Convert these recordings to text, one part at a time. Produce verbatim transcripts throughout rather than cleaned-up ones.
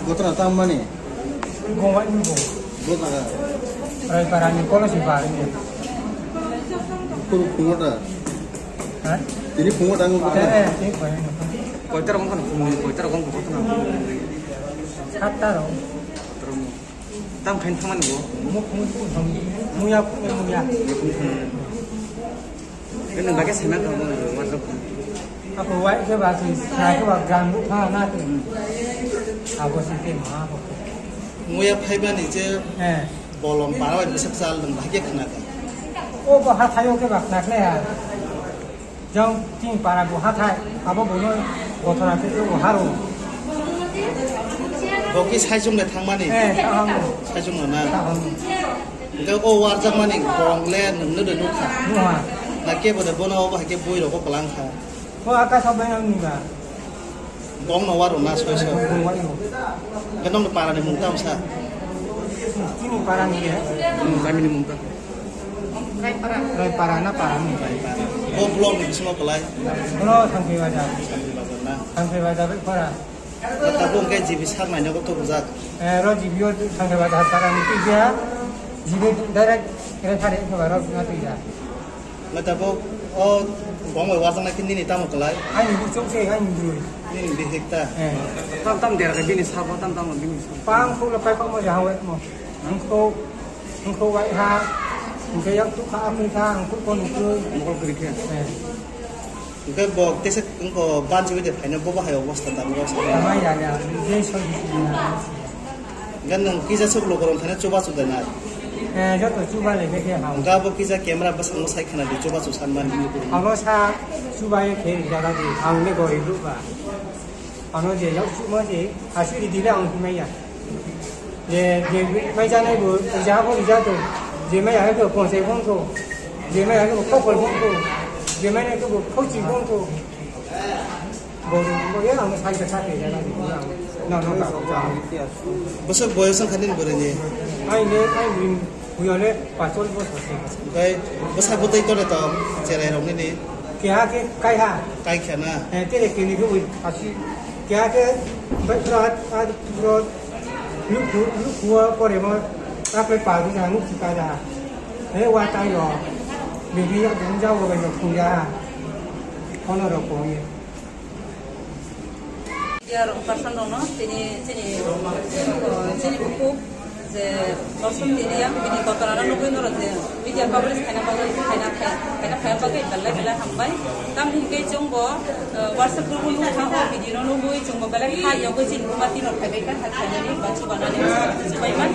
Kotra tam mani? Gongwai ni bo. Bo jaga? Raipara ni Kolosi bar ni. Kuru phungo da? Ha? Tini phungo da ngo kotra? Eh, eh, tini phungo. Kotra gong kan phungo, kotra gong kotra na. Satta ro. Kotra mo. Tam khain thamani bo? Mo phungo phungo. Muya phungo muya. Ini bagai sana kan mo, WhatsApp. Ako wai ke ba tu, na ke ba gang bu pha na tu. Abo si ke ma abo. Muya phaibani je Eh. bolong para bai bwsak chal dong, bahai khe khna kha. O bo hathaio ke ba khna khle ha. Jang tin para bo hathai, abo bo no gothora ke bo haro. Bo ki sai chung le thangmani? Eh, thang hamo. Sai chung na? Thang hamo. Hingke o warjakmani bong le nwngno de nukha. Nukha. Na kebo de bono obo hai khe bui rogo kwlang kha. O aka sabai ang nukha. Bong no waro na soi soi. Bong waro. Hingke nong para ni mung tamo sa? Chini para ni ya. Hmm, kami ni mung ta. Rai para na para ni. O blog ni bisingo kwlai. Bono thangpi bajar. Na. Thangpi bajar para. Tabuk hingke G B sak naina bo tubujak. Eh, ro G B o thangkhe ba thar thar ani twi ya. G B direct re thar khe ba ro na twi ya. Tabuk o bong bai wajaknai khe nini tamo kwlai? Ani bu chok se ani bu. Nini bihik ta. Eh. Tam tam der khe bini sabo tam tam bini sabo. Pang khula pai pang mo ja hawe mo. Ang kho ang kho wai ha. Ang khe yak tu kha ang kha ang kho kon tu. Mokol kri khe. Eh. Hingke bo tesa wngkha banchiwi de phaina bo bahai obostha tabuk o. Tama ya ya, je soi bisi na. Hingke nwng kisa chuklo korom thani chubachu de na. Eh, joto chuba le beke ha. Hingke bo kisa camera bwskango sai khna di chubachu sanmani. Abo sa chuba ye khe jaga di, ang le gori lu ba. Ano je yak chuba je, asiri dile ang himai ya. Je, je mai janai bo, ja bo ja to. Je mai hai ko konsei bong to. Je mai hai ko khokol bong to. Je mai hai ko khochi bong to. Bo, bo ya ang sai ka sa ke ja na. No, no, ka. Bwswk boyos wngkha nini bwrwini? Ai ne, ai ni, buya ne, pachol bo sa se. Bai, bwsa bwtwi tore to, cherai rok nini? Keha ke kai ha. Kai kha na? Eh, tere kini ke ui, asi. Keha ke, bai, bro, at, at, bro, Lukhu, lukhu o pore mo taklai pal di jang nukchi ka da. He wa tai lo. Bini ya dun ja wo bai no khu ya. Kono ro ko ye. Dia rok person rok no tini chini, chini buku je person tini yang bini kotora no nugui noro je. Media coverage khaina bagwi, khaina khai-, khaina khai bagwi belai belai hambai. Tam hinkhe chwng bo, eh, WhatsApp group o nukha, o video no nugwi chwng bo belai kha yogwi chini buma tino phaibai kha, kha khainani ba chubanani chubai man.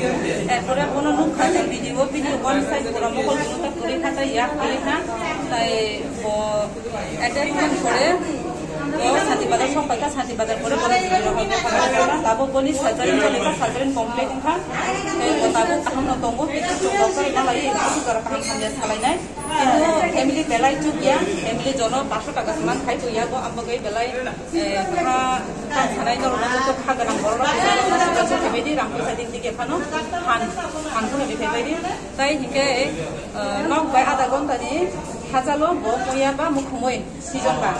Erpore bono nukha je video, video one side pura mokol guru ta kwrwi kha, ta yak kwrwi kha, tai bo Attachment pore, o Santi Bazar sok paikha, Santi Bazar pore bono video rok bai bokha. Tabuk boni surgery choli kha, surgery complete wngkha. Tei bo tabuk kaham no tongo, kichu chwng doctor malai, kichu jora kaham hamya salainai. Kintu family belai chukya, family jono paanch sho taka se man khai to yago, abo gai belai, eh, kha, kha sanai norok no kha gwnang borok rok kha bedi rang poisa dik dik phano han, han phano biphai bai di. Tai hinkhe, eh, nok bai adha ghonta ni hachalo bo muya ba mukhumui. Season ba.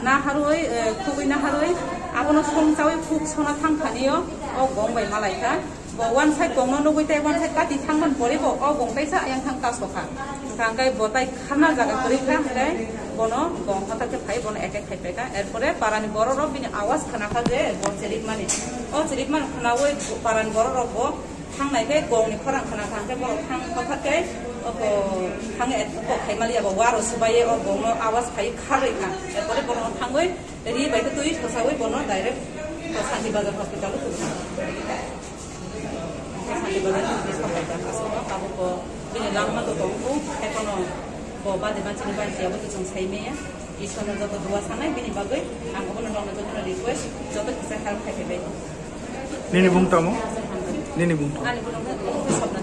Na harwi, eh, khugwi na harwi, abono song chawi khuk sona thang thani o, o gong bai malai kha. Bo one side gong no nugwi tei one side kati thang man pore bo, o gong kaisa ayang thang kaso kha. Hwnkha hwnkhe bo tai kharna jaga kwrwi kha, hwnkhe bono gong hotak khe phai, bono attack khai pai kha. Erpore para ni borok rok bini awas khna kha je bo chelik mani. O chelik man khnawi para ni borok rok bo Thangnai khe gongni khorang khna thang khe borok thang kothar khe oko thang et kok khai mali abo waro subai o gongno awas khai kharwi kha. Erpore borokno thangwi ri bai khe twi thosawi bono direct Santi Bazar hospital o tubukha. Santi Bazar hospital o tubukha. Tabuk bo bini langma to tongkhu, ekheno bo bade manchini bai tiya bo to chwng sai maya. Ishwarno joto dua sanai bini bagwi ang obono nokno jotono request joto kisa help khai phaibai. Nini bung tamo? Nini bung tamo? Ani bung tamo?